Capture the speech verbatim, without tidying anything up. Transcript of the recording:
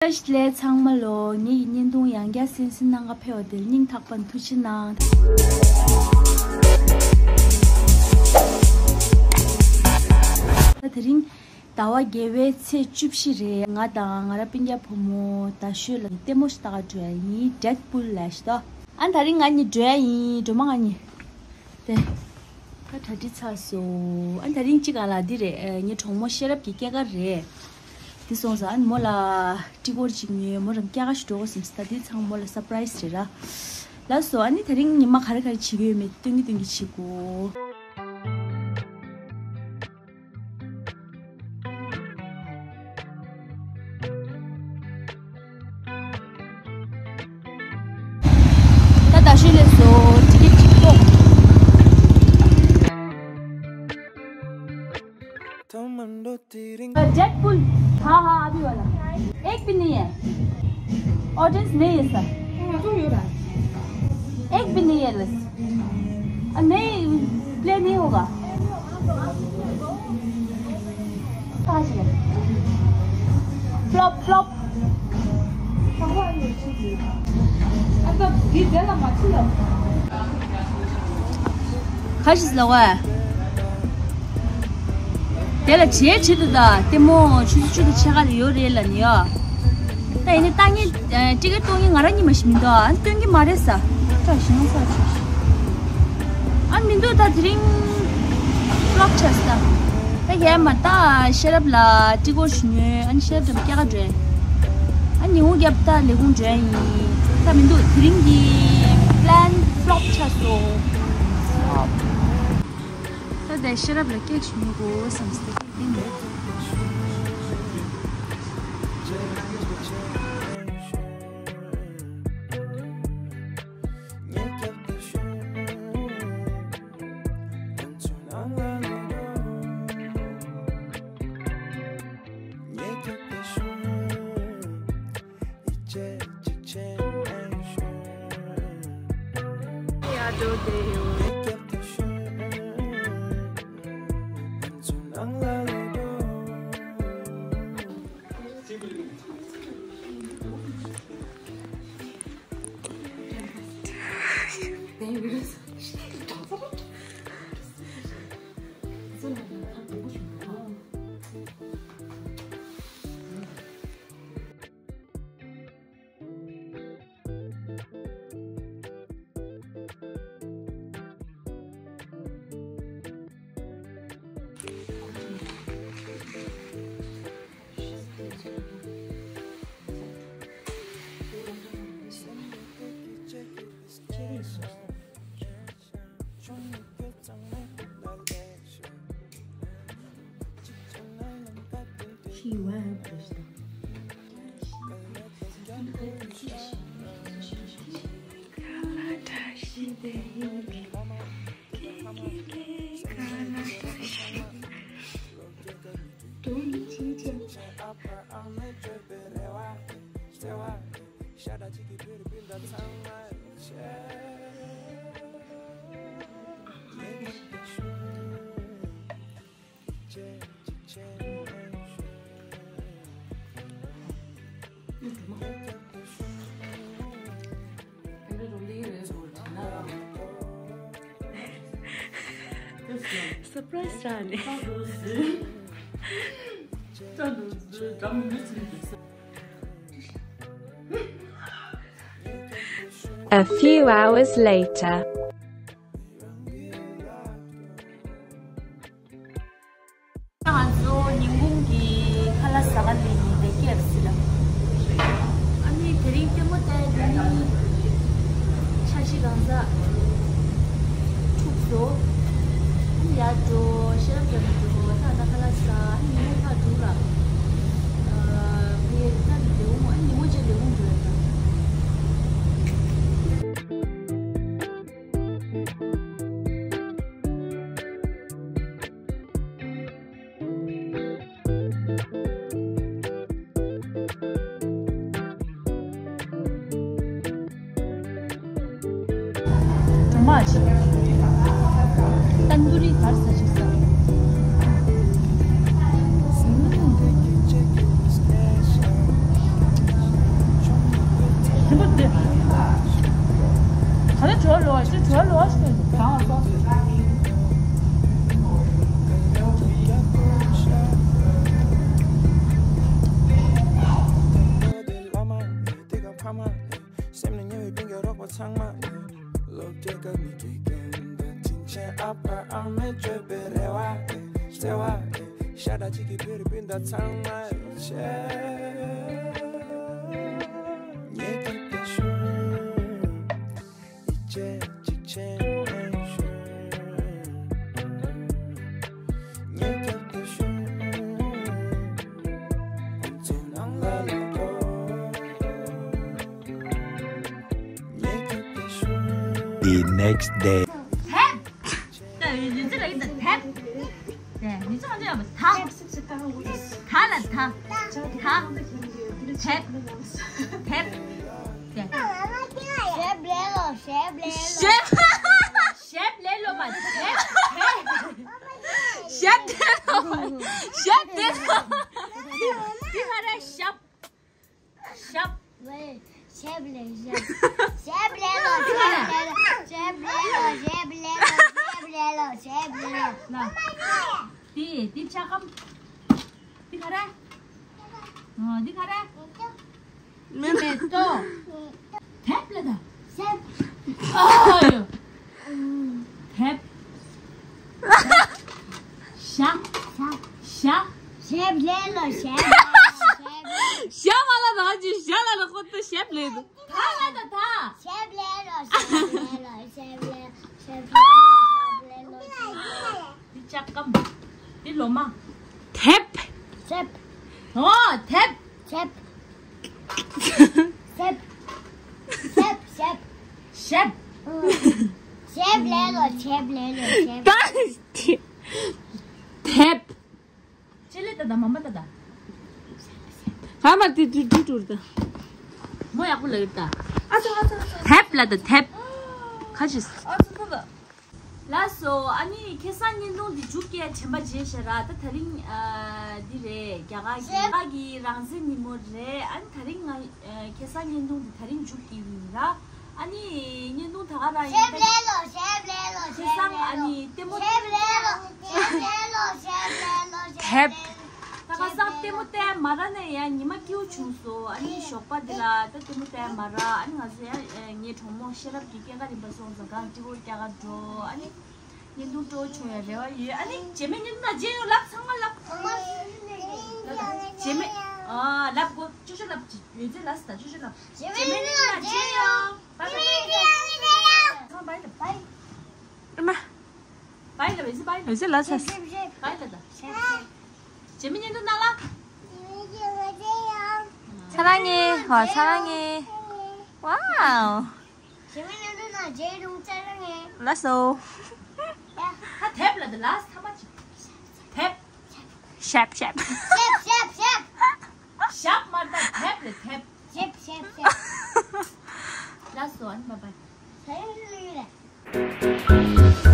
བཀྲ་ཤིས་བདེ་ལེགས་ཚང་མ་ལོ། ངེད་ཀྱི་བརྙན་ཐུང་ཡང་བསྐྱར་གསན་གཟིགས་གནང་ག་ཕེབས་པ་དེར་སྙིང་ཐག་པ་ནས་ཐུགས་རྗེ་གནང་། ད་དེ་རིང་ཟླ་བ་བརྒྱད་པའི་ཚེས་བཅུ་བཞི་རེད། ང་དང་ང་རང་སྤུན་ཀྱག་བུ་མོ་རྡ་ཤོད་ལ་ལྟད་མོ་ཞིག་ལྟ་ག་འགྲོ་ཡ་ཡིན། Deadpool ལབ་ཞིག་འདུག་ཨ་ནི་དེ་རིང་ང་གཉིས་འགྲོ་ཡ་ཡིན། སྒྲོལ་མ་ང་གཉིས། དེ། ད་གྲ་སྒྲིག་ཚར་སོང་། ཨ་ནི་དེ་རིང་གཅིག་ག་ལ་འདི་རེད། ཨ། ངའི་གྲོགས་མོ་ཤེས་རབ་ཀྱི་སྐྱེས་སྐར་རེད། འདི་སོང་ཙང་ཨ་ནི་མོ་ལ་ཊི་གོ་ཅིག་ཉོས། མོ་རང་སྐྱེས་སྐར་ཞིག་འགྲོ་དགོས་བསམ་སོང་། ད་འདི་ཚང་མ་མོ་ལ་སར་པ་རའི་སི་རེད་ར། ལགས་སོ། ཨ་ནི་དེ་རིང་ཉི་མ་ག་རེ་ག་རེ་བྱེད་ཀྱི་ཡོད་མེད་སྟོན་གྱི་སྟོན་གྱི་བྱེད་དགོས། ད་རྡ་ཤོད་སླེབས་སོང་། ཊི་ཀེ་ཊི་གཅིག་ཐོབ། डेडपुल। हाँ, हाँ, अभी वाला। एक भी नहीं है। ऑडियंस नहीं है सर। एक भी नहीं है बस। अ, नहीं, प्ले नहीं होगा। कहाँ से? Flop, flop. ཁ་ཤས་ལ་བ། དེ་ལ་བྱེད་བྱེད་དུ་ད་ལྟད་མོ་ཆུ་ཚོད་བཅུ་དང་ཕྱེད་ཀ་ལ་ཡོད་རེད་ལབ་ནི་ཡ། ད་ཡིན་ནའི་ལྟ་མཁན། ཨ། ཊི་ཀེ་ཊི་གཏོང་མཁན་ང་རང་གཉིས་མ་ཞིག་མི་འདུག་ཨ་ནི་སྟོན་གྱི་མ་རེད་ས། ཀྲ་ཞིང་ས་ཆུ། ཨ་མི་འདུག་ད་དེ་རིང་ཕློབ་ཆགས་སོང་ད། ད་ཡས་མ་ད་ཤེས་རབ་ལ་ཊི་གོ་ཞིག་ཉོས། ཨ་ནི་ཤེས་རབ་དང་སྐྱེས་སྐར་འགྲོ། ཨ་ཉིན་མོ་རྒྱབ་ད་ལས་ཁུངས་འགྲོ་ཡིན། ད་མི་འདུག་དེ་རིང་གི་པི་ལན་ཕློབ་ཆགས་སོང་། ད་ལྟ་ཤེས་རབ་ལ་ཀེག་ཞིག་ཉོ་དགོས་བསམ་སྟེ་ཀེག་འདི་ཉོས། སར་པ་རའི་སི་རག་ནས། A few hours later. ང་ཚོ་ཉིན་གུང་གི་ཁ་ལག་ཟ་ག་སླེབས་ཡིན་པས་ཀེ་ཨེཕ་སི་ལ། ཨ་ནི་དེ་རིང་ལྟད་མོ་ལྟ་ཡ་དེ་ནི་འཆར་གཞི་གང་ཟག་འཁྲུགས་སོང་། ཨ་ནི་ཡར་འགྲོ། ཤེས་རབ་རྒྱབ་ནས་འགྲོ། ད་ད་ཁ་ལག་ཟ། ཨ་ནི་ཉིན་མོ་ཕར་འགྲོ་ལ། ཨ། ཕ་གིར་ད་ནི་ལས་ཁུངས། ཨ་ནི་ཉིན་མོ་གཅིག་ལས་ཁུངས་འགྲོ་ཡ་ད། གྲོ་མ་ཞིག་ཏན་དུ་རི་གར་ས་ཞིག་ཟ། ཨུམ། ད་ནི་བྲོ་ལོ་བ་ཅི་བྲོ་ལོ་བ་ཞིག་ནས་གང་ལ་སོགས་ཞེས་སེམས་ནས་ཉེ་བའི་སྤུན་ཀྱག་རོགས་པ་ཚང་མ། སློབ་གྲྭའི་སྐབས་ནས་འགྲིག་མཁན་དང་དྲིན་ཆེན་ཨ་ཕ་ཨ་མས་བཅོས་པའི་རེ་བ་ཨེ། བརྩེ་བ་ཨེ། ཤ་ཁྲག་གཅིག་གི་བོད་རིགས་སྤུན་ཟླ་ཚང་མ་ཡི་ཆེད། ངེད་ཀྱི་བདེ་ཤོག་ཡིད་ཆེས་གཅིག་བྱས་ནས་ཤོག་ངེད་ཀྱི་བདེ་ཤོག་ཁོང་ཚོའི་ནང་ལ་ལོག་འགྲོ། The next day. ཐེབས། ད་ཡིན་ཚེ་ལ་ཡིན་ད་ཐེབས། དེ་ཡིན་ཚེ་ང་ཚོ་ཡང་ད། ད་ལ་ད། ད། ཐེབས། ཐེབས། དེ། ཞེབ་ལེ་ལོ་ཞེབ་ལེ་ལོ། ཞེབ། ཞེབ་ལེ་ལོ་མ་ཐེབས། ཐེབས། ཞེབ་ལེ་ལོ། ཞེབ་ལེ་ལོ། འདི་ག་རེ་ཞབས། ཞབས། ཝེ། ཞེབ་ལེ་ཞེབ། ཞེབ་ལེ་ལོ་ཞེབ་ལེ་ལོ། ཞེབ་ལེ་ལོ་ཞེབ་ལེ་ལོ། ཞེབ་ལེ་ལོ་ཞེབ་ལེ་ལོ། ལ། འདི་འདི་ལྕགས་སྒམ། འདི་ག་རེ། ཨ་འདི་ག་རེ། མེ་ཏོག་མེ་ཏོག་ཐེབས་ལ་ད། ཞེབ། ཨ་ཡོ། ཐེབས། ཞ། ཞ། ཞ། ཞེབ་ལེ་ལོ་ཞེབ་ལེ་ལོ་ཞེབ་ལེ་ལོ། ཞ་མ་ལ་ན་ཅི་ཞ་ལ་ན་ཁོ་ཏུ་ཞེབ་ལེ་དུ། ད་ལ་ད་ད། ཞེབ་ལེ་ལོ་ཞེབ་ལེ་ལོ་ཞེབ་ལེ་ཞེབ་ལེ་ལོ་ཞེབ་ལེ་ལོ། འདི་ལྕགས་སྒམ། འདི་ལོ་མ། ཐེབས། ཞེབ། ཨོ་ཐེབས། ཞེབ། ཞེབ། ཞེབ་ཞེབ། ཞེབ། ཞེབ་ལེ་ལོ་ཞེབ་ལེ་ལོ་ཞེབ། ད་ཐེབས། ཅི་ལེ་ད་ད་མམ་པ་ད་ད། ཧ་མ་དེ་དུ་དུ་དུ་ད། མོ་ཡག་པོ་ལ་ཡོད་ད། ཨ་ཙི་ཨ་ཙི་ཨ་ཙི། ཐེབས་ལ་ད་ཐེབས། ཁ་ཅིས། ཨ་ཙི་ད་ད། ལགས་སོ། ཨ་ནི་ཁ་སང་བརྙན་ཐུང་འདི་མཇུག་སྐྱེལ་དྲན་པ་བརྗེད་ཤག་ར། ད་དེ་རིང་ཨ་འདི་རེད། རྒྱ་གར་གྱི་རྒྱ་གར་གྱི་རང་བཙན་ཉིན་མོ་རེད། ཨ་ནི་དེ་རིང་ང་ཨ་ཁ་སང་བརྙན་ཐུང་འདི་དེ་རིང་མཇུག་སྐྱེལ་གྱི་ཡིན་ར། ཨ་ནི་བརྙན་ཐུང་ད་ག་རང་ཡིན། ཞེབ་ལེ་ལོ་ཞེབ་ལེ་ལོ་ཁ་སང་ཨ་ནི་ལྟད་མོ། ཞེབ་ལེ་ལོ་ཞེབ་ལེ་ལོ་ཞེབ་ལེ་ལོ་ཞེབ་ལེ་ལོ། ཐེབས། ད་ཁ་སང་ལྟད་མོ་བལྟས་མ་ར་ནས་ཡང་ཉི་མ་སྐྱིད་པོ་བྱུང་སོང་། ཨ་ནི་ཞོགས་པ་འདི་ལ་ད་ལྟད་མོ་བལྟས་མ་ར། ཨ་ནི་ང་ཚོ་ཡང་ངའི་གྲོགས་མོ་ཤེས་རབ་ཀྱི་སྐྱེས་སྐར་ཡིན་པ་སོང་ཙང་གང་སྐྱིད་པོ་རྒྱག་ག་འགྲོ། ཨ་ནི་བརྙན་ཐུང་སྤྲོ་བོ་བྱུང་བའི་རེ་བ་ཡོད། ཨ་ནི་རྗེས་མའི་བརྙན་ཐུང་ནང་མཇལ་ཡོང་། ལབ་ཚང་མ་ལབ། རྗེས་མའི་ཨ་ལབ་དགོས། ཅོ་ཅོ་ལབ་ཅིག་ཡོད་ཚད་ལབ་ད། ཅོ་ཅོ་ལབ། རྗེས་མའི་བརྙན་ཐུང་ནང་མཇལ་ཡོང་། བཱའི་བཱའི། ཚང་མ་བཱའི་ལབ། བཱའི། ཨ་མ། བཱའི་ལབ། ཨེ་ཟི་བཱའི་ལབ། ཨེ་ཟི་ལབ་ས། བཱའི་ལབ་ད། རྗེས་མའི་བརྙན་ཐུང་ནང་ལ། ཚ་རང་ངེ། ཧོ་ཚ་རང་ངེ། ཝའོ། རྗེས་མའི་བརྙན་ཐུང་ནང་མཇལ་ཡོང་། ཚ་རང་ངེ། ལགས་སོ། ད་ཐེབས་ལ་ད། ལགས་ཐ་མ་ཅིག་ཐེབས། ཞེབ་ཞེབ། ཞེབ་ཞེབ་ཞེབ། ཞེབ་མ་རེད་ད། ཐེབས་ལ་ཐེབས། ཞེབ་ཞེབ་ཞེབ། ལགས་སོ། ཨ་ནི་བཱའི་བཱའི། ཚ་རང་ངེ་ལུས་རེད།